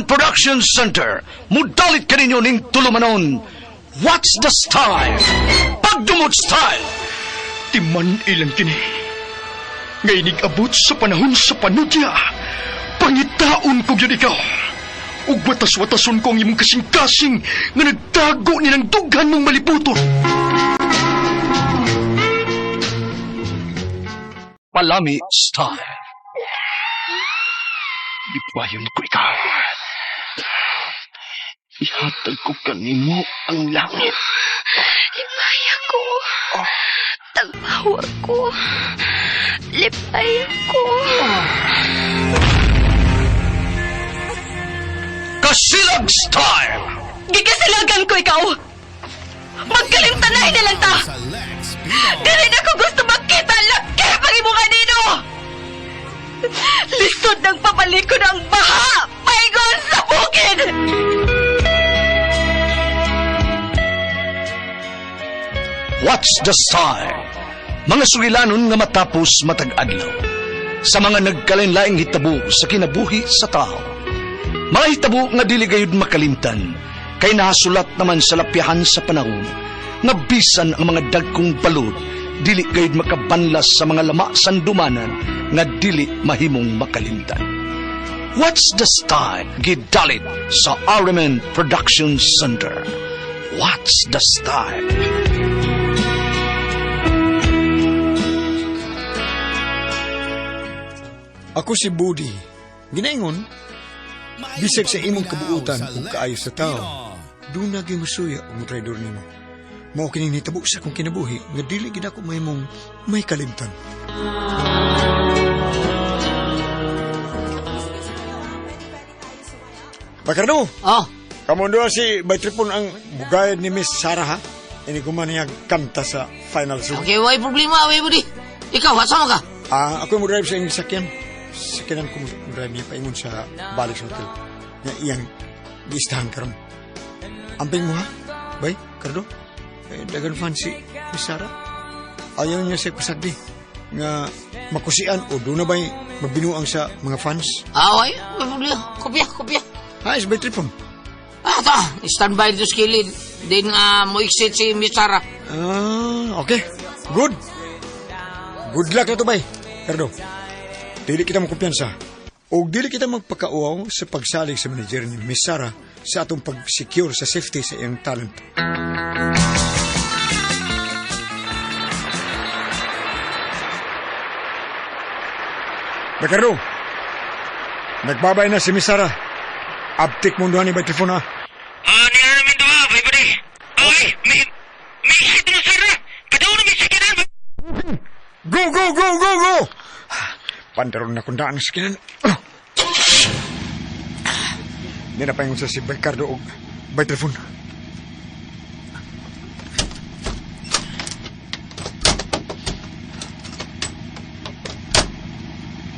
RMN Production Center, mudalit kaninyo ning tulumanon. What's the style? Pagdumot style! Timan ilang kini. Ngay abot sa panahon sa panudya. Pangitaon ko gyud ikaw. Ug watas-watason ko ang imong kasing-kasing nga nagtago ni ng dughan mong malibuton. Palami style. Lipayon ko ikaw. Ihatag ko kanimo ang langit. Lipay ako. Tagpawa ko. Lipay ako. Kasilag style! Gigasilagan ko ikaw! Magkalimtanay na lang ta! Dili na ko gusto makita laki pag imo kanino! Lisod ng pabalikon ang baha! Paingon sa bukid! What's the style? Mga sugilanon nga matapos matag adlaw. Sa mga nagkalain-laing hitabo sa kinabuhi sa tao. Mga hitabo nga dili gayud makalimtan, kay nahasulat naman sa lapyahan sa panahon, nga bisan ang mga dagkong balod, dili gayud makabanlas sa mga lama sandumanan nga dili mahimong makalimtan. What's the style? Gidalit sa RMN Production Center. What's the style? Ako si Budi. Ginaingon, bisag sa imong kabuutan ug kaayo sa tao, doon na musuya ang traidor nimo. Mao kining nitabo sa akong kinabuhi nga dili gid ako mahimong may kalimtan. Bakardo, Oh, kamo duha si Bay Tripon ang bugayad ni Miss Sarah ha. Ini kuman niya kanta sa final song. Okay, way problema, way budi. Ikaw, asa mo ka? Ah, ako mo drive sa inyong sakyan. Sakyanan ko mo drive niya paingon sa balik sa hotel. Nga iyang giistahan karon. Amping mo ha? Bay, Cardo? Eh, dagan fan si Miss Sarah. Ayaw niya siya pasagdi. Nga makusian o doon na ba'y magbinuang sa mga fans? Ah, way, way problema. Kopya, kopya. Ha, is Bay Tripon? Ah, ta, standby dito sa kilid. Din mo exit si Miss Sarah. Ah, okay. Good. Good luck na to, bay. Cardo, dili kita makumpiyansa. O dili kita magpakauaw sa pagsalig sa manager ni Miss Sarah sa atong pag-secure sa safety sa iyang talent. Ricardo, nagbabay na si Miss Sarah. Abtik mong duha ni bay telefon ha. Ah, niya namin duha, bay budi. Okay, may exit mo Sarah. Kadaw na may sakinan. Go, go, go, go, go! Pandaron na kung daan ang sakinan. Hindi na paingon sa si Ricardo og bay telefon.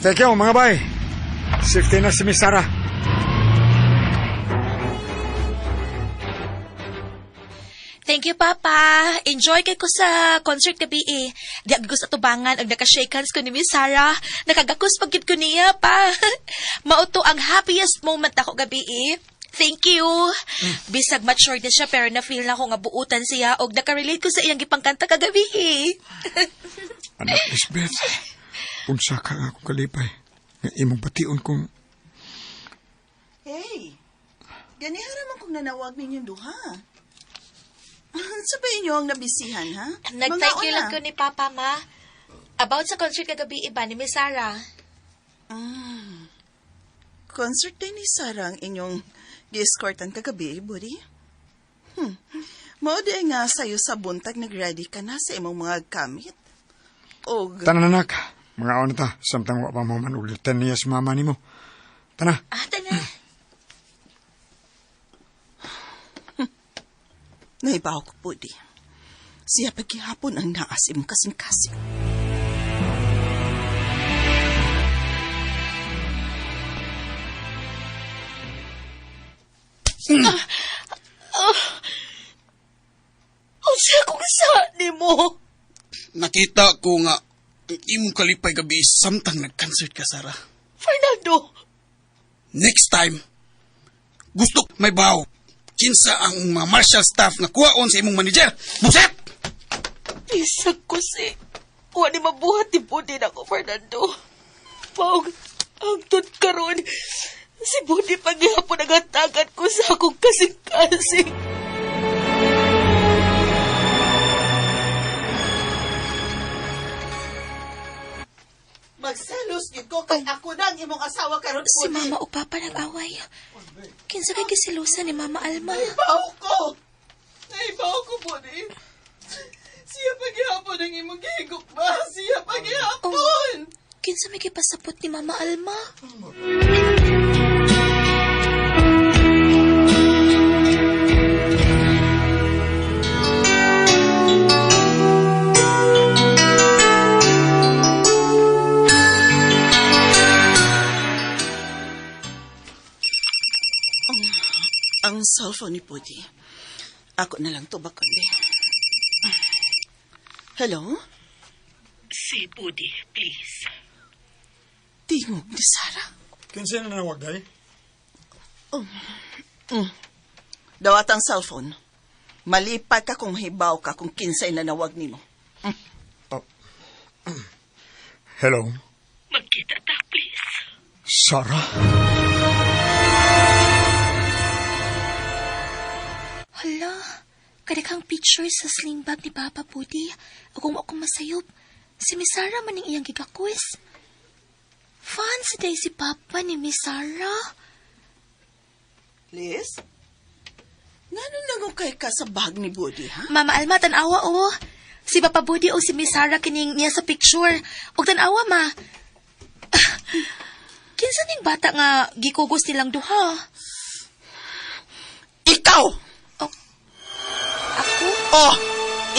Thank you, mga bay. Safety na si Miss Sarah. Thank you, Papa. Enjoy kay ko sa concert gabi eh. Di ako sa tubangan og naka-shake hands ko ni Miss Sarah. Nakagakos pagkit ko niya pa. Mao to ang happiest moment ako gabi eh. Thank you. Bisag mature na siya pero na-feel na ko nga buutan siya og nakarelate ko sa iyang gipangkanta kagabi eh. Anak Lisbeth, unsa ka nga akong kalipay. Nga imong bation kong Hey, ganiha raman kong nanawag ninyong duha. Sa ba inyo ang nabisihan, ha? Nag-thank you Mga lang una. ko ni Papa, Ma. About sa concert kagabi iba ni Miss Sarah. Concert din ni Sarah ang inyong gi-escortan kagabi, buddy. Mao di nga sayo sa buntag nag-ready ka na sa imong mga gamit. Og Tanan anak, mga ona ta, samtang wa pa mo man ulitan niya sa mama nimo. Tana, Ah, tana. naibaw ko, buddy. Siya paghihapon ang naas imong kasing-kasing. Unsa kong sa nimo? Nakita ko nga ang imong kalipay gabi samtang nag-concert ka, Sarah. Fernando. Next time, Gusto may baw. Kinsa ang mga martial staff nga kuwaon sa imong manager. Buset! Bisag ko si... Wa ni mabuhat ni Budi na ko, Fernando. Maong hangtod karon si Budi paghihapon ang hatagan ko sa akong kasing-kasing. Magselos gid ko kay ako na ang imong asawa karon. Si Mama o Papa nag-away. Kinsa kay gisilusan ni Mama Alma? Naibaw ko. Naibaw ko, Budi. Siya paghihapon ang imong gihigok ba? Siya paghihapon. Kinsa may gipasapot ni Mama Alma? Ang cellphone ni Budi. Ako na lang to bakundi. Hello? Si Budi, please. Tingog ni Sarah. Kinsa na nawag day? Dawat ang cellphone. Malipay ka kung hibaw ka kung kinsay nanawag nimo. Hello, Magkita ta, please. Sarah? Hala, kadaghang picture sa sling bag ni Papa Budi. Akong akong masayop. Si Miss Sarah man ang iyang gigakos. Fan si day si Papa ni Miss Sarah. Liz? Ngano nangukay ka sa bag ni Budi, ha? Mama Alma, tanawa oh. Si Papa Budi o si Miss Sarah kining niya sa picture. Og tanawa ma. Kinsa ning bata nga gikugos nilang duha? Ikaw! Oh. Ako? Oh!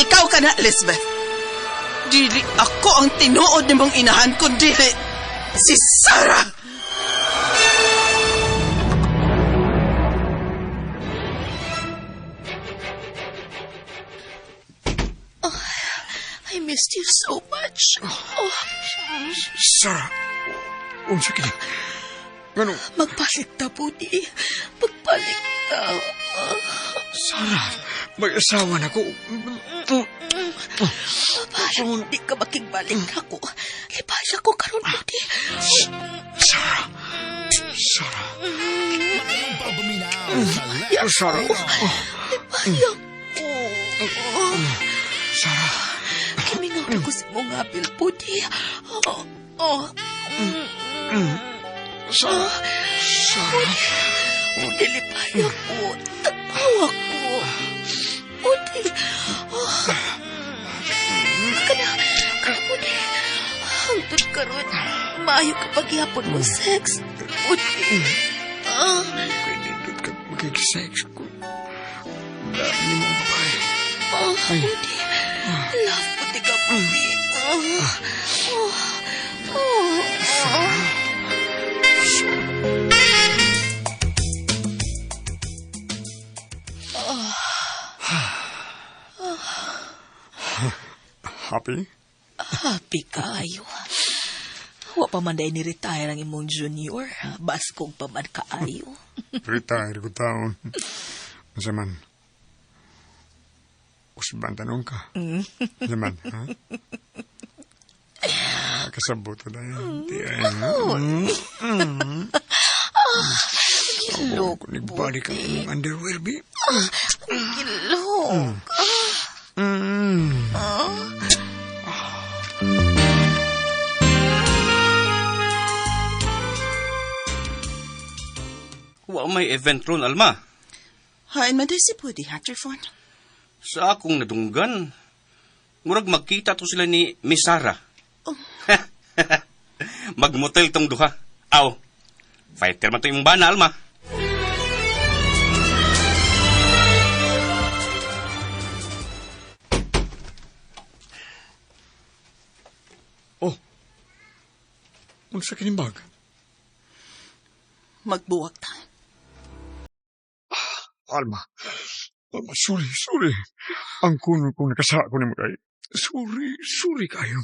Ikaw ka na, Elizabeth. Dili ako ang tinuod nimong inahan, kundi si Sarah! I missed you so much. Oh, Sarah, unsa kini? Ngano? Magbalik ta, Budi. Magbalik ta. Sarah, may asawa na ko. Parang di ka makigbalik ako. Libaya ko karon, Budi. Sarah, Sarah. Sarah. Libaya ko. Sarah. Kimingaw na ko sa imong apil, Budi. Oh, oh. Sarah. Sarah. Budi, libaya ko. Tanawa ko. Budi. Oh. Kana, kana, Budi. Hangtod karon, maayo ka paghihapon mo sex. Budi. Ah. Kay nindot ka makig-sex ko. Dami mo ang babae. Oh, Budi. Love Budi ka, Budi. Oh, oh, oh, oh. Happy? Happy kaayo. Wa pa man day ni-retire ang imong junior. Baskog pa man kaayo. Retire ko taon. Unsa man? Usban tanong ka. Unsa man, ha? Ah, kasabot ko dahil. Di ay, ha? Gilok. Kung nagbalik ang imong underwear, bi. Gilok. Wa may event ron, Alma. Hain man day si Budi, ha, Trifon? Sa akong nadunggan, murag magkita to sila ni Miss Sarah. Oh. Magmotel tong duha. Aw, fighter man to imong bana, Alma. Oh. Unsa kining bag? Magbuwag ta. Alma. Alma, sorry, sorry. Ang kuno kong nakasala ko nimo kay. Sorry, sorry kayo.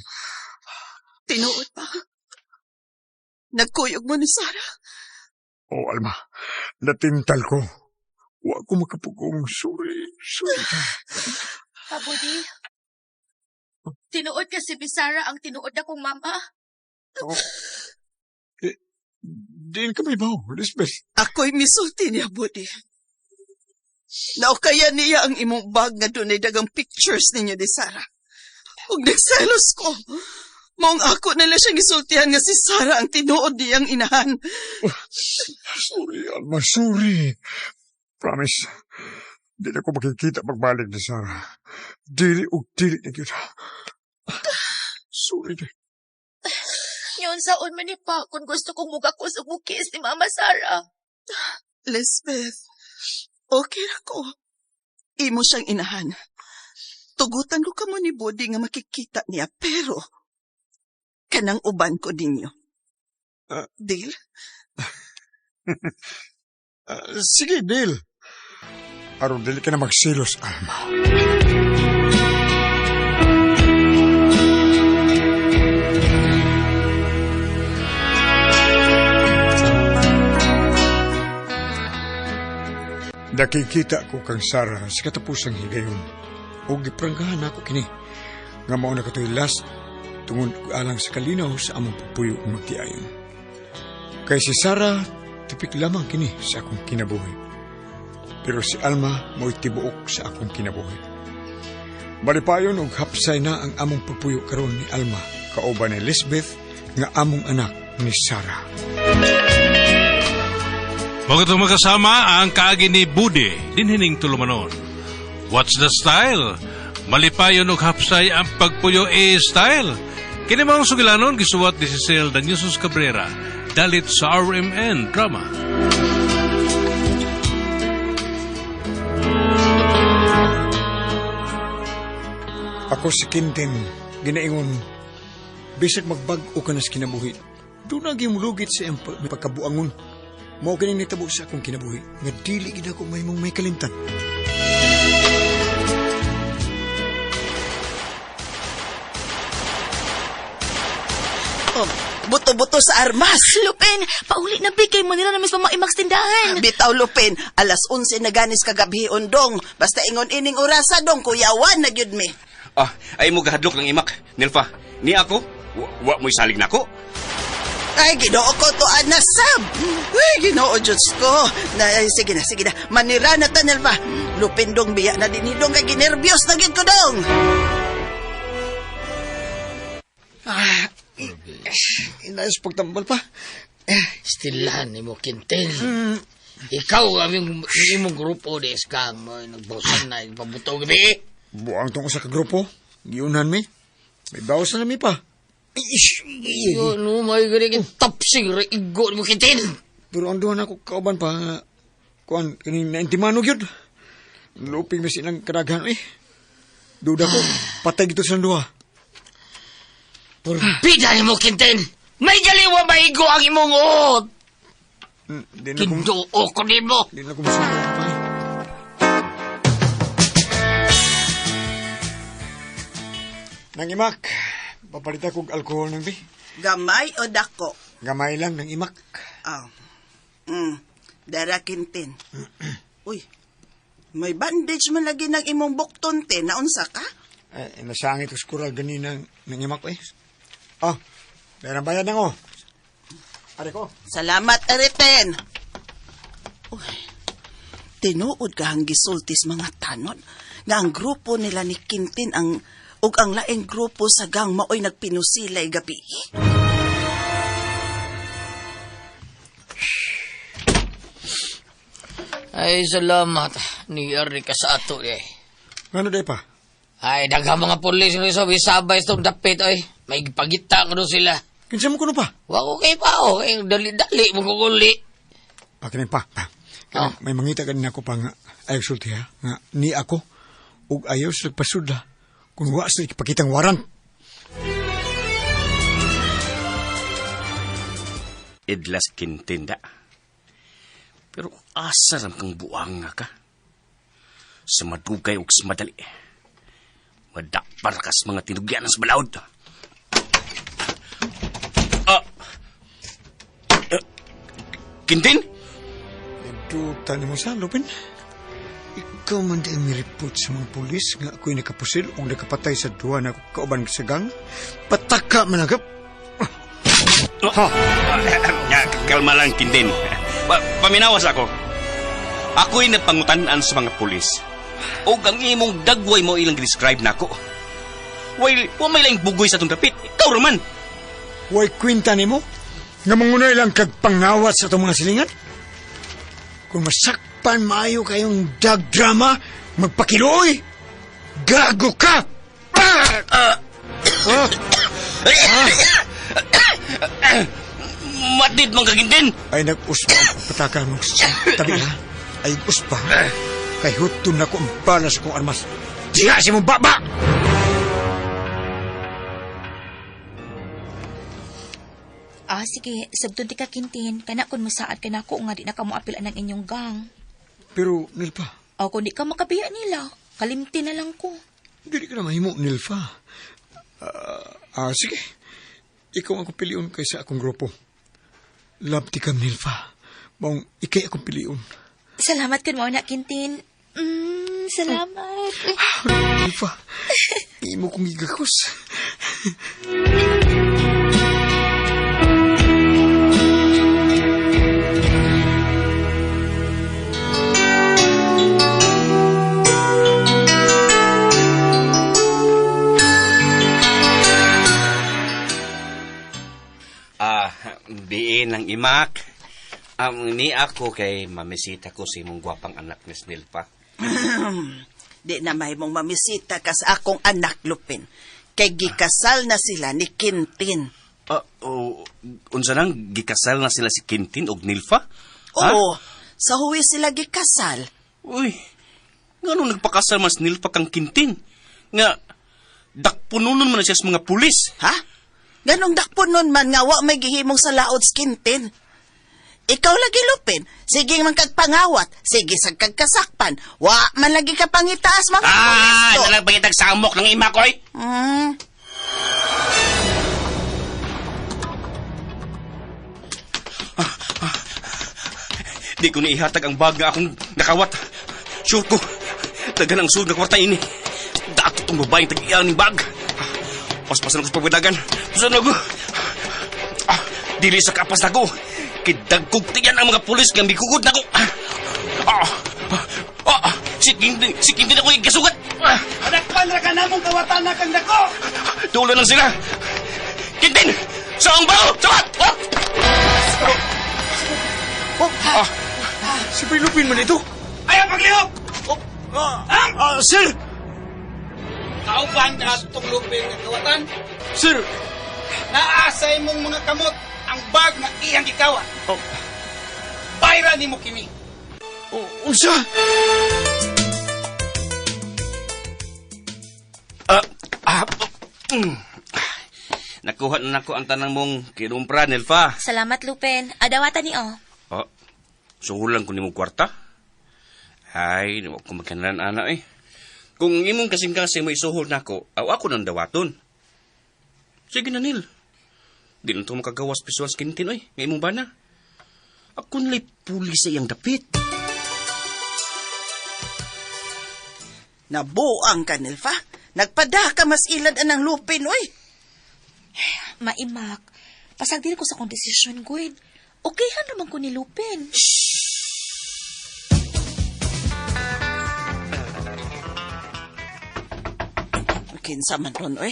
Tinuod ba? Nagkuyog mo ni Sarah? Oh, Alma, natintal ko. Wa ko makapugong. Sorry, sorry. Pa, Budi. Tinuod ka si Miss Sarah ang tinuod na kong mama. Oh. Diin ka may baw, Lisbeth. Ako'y misulti niya, Budi. Naukaya niya ang imong bag nga dunay dagang pictures ninyo ni Sarah. Ug nagselos ko. Maong ako nila siyang gisultihan nga si Sarah ang tinuod niyang inahan. Sorry, Alma, sorry. Promise, di na ko makikita pagbalik ni Sarah. Dili ug dili na gyud. Sorry. Yun, saon man ni pa kung gusto kong mugakos ug mukis ni Mama Sarah. Lisbeth, okay ra ko. Imo siyang inahan. Tugutan ko kamo ni Budi nga makikita niya, pero kanang uban ko ninyo. Deal? Sige, deal. Aron dili ka na magsilos, Alma. Nakikita ko kang Sarah sa katapusang higayon. O gipranggahan ako kini. Nga mao na katoy last tungod alang sa kalinaw sa among pagpuyo ug magtiayon. Kay si Sarah, tipik lamang kini sa akong kinabuhi. Pero si Alma mo'y tibuok sa akong kinabuhi. Balipayon og hapsay na ang among pagpuyo karon ni Alma, kauban ni Lisbeth nga among anak ni Sarah. Mga itong magkasama ang kaagi ni Budi, dinhining tulumanon. What's the style? Malipayon og hapsay ang pagpuyo e style. Kini mga sugilanon gisuwat ni Cecil Daniusos Cabrera, dalit sa RMN Drama. Ako si Quintin, ginaingon, bisag magbag-o ka na sa kinabuhi, doon na gimulugit sa iyang pagkabuangon. Mao ganing nitabo sa akong kinabuhi, nga dili gid ako mahimong may kalimtan. Oh, buto-buto sa armas. Lupin, pauli na bigay mo nila na mismo mga imaks tindahan. Bitaw, Lupin, 11:00 na ganis kagabi undong. Basta ingon ining orasa dong, kuyawan na gyud mi. Ah, ay mo gahadlok ng imak, Nilfa. Ni ako, wa mo'y salig nako. Ay, Ginoo ko to, anasab. Ay, Ginoo Diyos ko. Na, ay, sige na, sige na. Manira na ta, Nilfa. Lupin dong, biya na din dong, kay ginervyos na gyud ko dong. Ah, inayos pagtambal pa. Stilahan ni mo, Quintin. Ikaw, aming imong grupo di iskang mo, nagbawasan na, nagpabuto gabi. Buang tungkol sa kagrupo. Giunan mi. May bawas na mi pa. Iyo, no, may gani tapsing ra igo ni mo, Quintin. Pero ang duha na ako kauban pa, kuan, kaning naintimano gyud. Luping mi silang kadaghan, eh. Duda ko, patay gito sa duha. Purbida ni mo, Quintin! May galiwa maigo ang imong uot! Kinduo ko ni mo! Di na kumusunod pa eh. Nang imak, papalita kog alkohol nang bi. Gamay o dako? Gamay lang nang imak. Ah. Dara, Quintin. Uy, may bandage man lagi ng imong bukton, te. Naunsa ka? Eh, nasangit ko sa kural ganina nang imak, eh. Ah, meron bayad na ko. Are ko. Salamat, Ariten. Uy, tinuod ka ang gisultis mga tanon nga ang grupo nila ni Quintin ang ug ang laing grupo sa gang maoy nagpinusilay gabi. Ay, salamat. Ni Ari ka sa ato, eh. Ngano day pa? Ay, daghang mga pulis nga sa sabay sa itong dapit, ay. May pagita ko sila. Kinsa mo kuno pa? Wa ko kay pa, oh. Ay, dali-dali, magkukuli. Pakinig pa. Pa. Oh. May mangita ka din ako pa nga, ayaw sulti ha, nga ni ako, ug ayaw sa pasudla, kung wa sila ipakitang waran. Idlas Quintinda. Pero asa ram kang buang nga ka? Sa madugay ug sa madali. Madakpar ka sa mga tinugyan sa balaod. Quintin? Duta ni mo sa, Lupin. Ikaw man di mireport sa mga pulis nga ako'y nakapusil o nakapatay sa duha na kauban sa gang. Pataka man agap. Ha? Kalma lang, Quintin. Paminawas ako. Ako'y nagpangutan-an sa mga pulis. O ang imong dagway mo ilang describe nako. Well, wa may laing bugoy sa itong dapit. Ikaw raman. Way kwinta nimo? Nga mangunay lang kag pangawat sa itong mga silingan? Kung masakpan maayo kayong dag drama, magpakiloy! Gago ka! Ah! Ah! Matid man kagintin. Ay nag-uspa ang pataka mo sa tabi ha. Ay uspa. Kay hutun na ko ang bala sa kong armas. Diha si mong baba! Ah, sige, sabton ti ka Quintin, kana kun musaad ka nako nga di na ka moapil anang inyong gang. Pero, Nilpa, O kung di ka makabiya nila, kalimti na lang ko. dili ka na mahimo, Nilfa. Sige. Ikaw ang akong piliun kaysa akong grupo. Love ti ka, Nilfa. Maong ikay akong piliun. Salamat kun mao na Quintin. Salamat. Nilfa, imo kong gigakos. Biin ng imak. Ni ako kay mamisita ko si imong gwapang anak ni Nilpa. Di na mahimong mamisita ka sa akong anak, Lupin. Kay gikasal na sila ni Quintin. Unsa nang gikasal na sila si Quintin og Nilfa? Ha? Oo, sa huwi sila gikasal. Uy, ngano nagpakasal mas Nilfa kang Quintin? Nga, dakpununon man na siya sa mga pulis. Ha? Ganong dakpon nun man nga wa may gihimong sa laod sa Quintin. Ikaw lagi, Lupin. Sige man kag pangawat. Sige sa kagkasakpan. Wa man lagi ka pangitaas mga pulis to. Nalang pangitag samok ng ima ko, eh. Di ko niihatag ang bag nga akong nakawat. Sure ko, daghan ang sud nga kwarta ini. Dato tong babaeng tag-iya ning bag. Paspasan ko sa pagdagan. Pasan ako. Dili sa kapas nako. Kidagkog tiyan ang mga pulis nga mikugod nako. Si Quintin ako ikasugat. Adakpan ra ka namong kawatan na kang dako. Dulo lang sila. Quintin! Sa ang bao! Sabat! Oh, si Lupin man ito. Ayaw paglihok! Sir! Kauban ka atong Lupin nga kawatan. Sir! Naa sa imong mga kamot ang bag nga iyang gikawat. Oh. Bayra nimo kini. Oh, unsa? Nakuha na nako ang tanang mong kinumpra, Nilfa. Salamat, Lupin. Adawatan ni oh. Oh, suhulan ko nimo kwarta. Ay, di ko magkanalan, ana eh. Kung imong kasing-kasing mo isuhol nako, aw ako nang dawaton. Sige na, Nil. Di na ito makagawas pisuan sa Quintin, oy. Nga imong bana. Ako nila'y puli sa iyang dapit. Nabuang ka, Nilfa. Nagpada ka mas ilad anang Lupin, oy. Maimak. Pasag dili ko sa akong desisyon, Gwen. Okay han naman ko ni Lupin. Kinsa man ron, oy.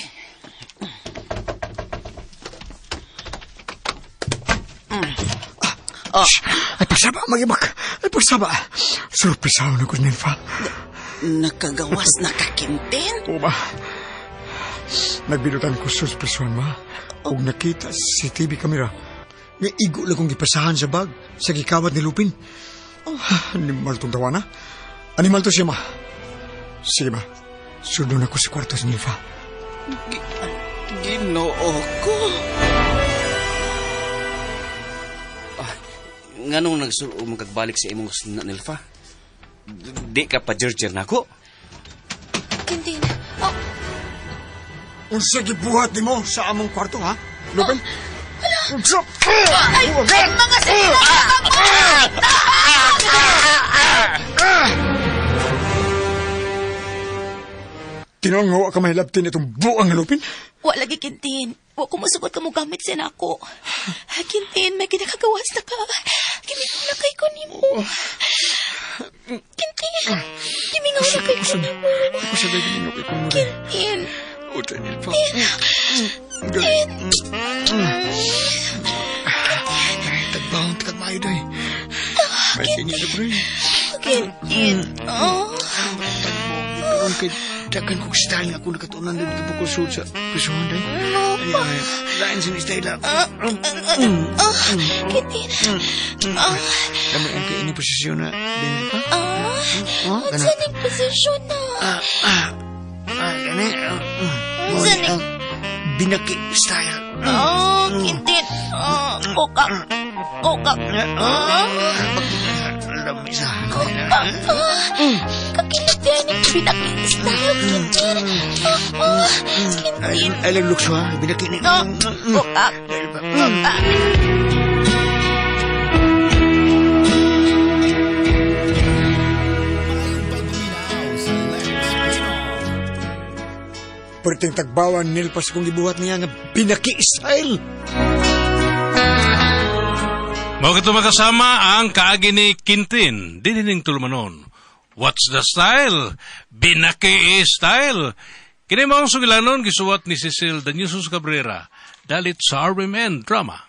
Oh, Ay, pagsaba, mag-imak. Ay, pagsaba. Surprisaw na ko, Nilfa. nakagawas na ka, Quintin. Oo ba? Nagbilutan ko susprisuan, ma. Ug nakita sa CCTV camera. Nga igo lang kong gipasahan sa bag sa gikawat ni Lupin. Oh, animal tong tawana. Animal to siya, ma. Sige ba? Sunod ako sa kwarto si Nilfa. Ginoo ko. Nganong nagsuo mong kagbalik sa imong suna, Nilfa? Di ka pa jerjer nako. Quintin. Oh, Unsa gibuhat nimo sa among kwarto, ha? Lupin? Hala, Ay, mga sila! Tinuang nga wa ka mahilabtin itong buang halupin. Wa lagi, Quintin. Wa ko musugot ka mo gamit siya nako. Quintin, may kinakagawas na ka. Gimingaw na kay ko nimo. Quintin, gimingaw na kay ko nimo. Ako sa lagi ninyo kay kung Quintin. O, Daniel pa. Quintin. Tagbahon, tagad maayo day. May kanya na pre. Quintin. Oh. Karon kay dagan kog style nga ako nakatunan din kay sud sa prisuhan day. Ay, lain sin style ako. Oh, Quintin. Oh. Damo ang kay ini posisyon na din pa. Ah, Oh, unsa ning posisyon na? Gani. Unsa ning Binaki style. Oh, Quintin. Oh, kokak. Kokak. Oh. Lamisa. Kokak. Kakilit yan yung binaki style, Quintin. Oh, Quintin. Ay, lang lukso ha. Binaki ni. Oh, kokak. Kokak. Perting tagbawan nil pas kung gibuhat niya nga binaki style. Mao kato makasama ang kaagi ni Quintin, dinining tulumanon. What's the style? Binaki style. Kini maong sugilanon gisuwat ni Cecil Daniusus Cabrera, dalit sa RMN Drama.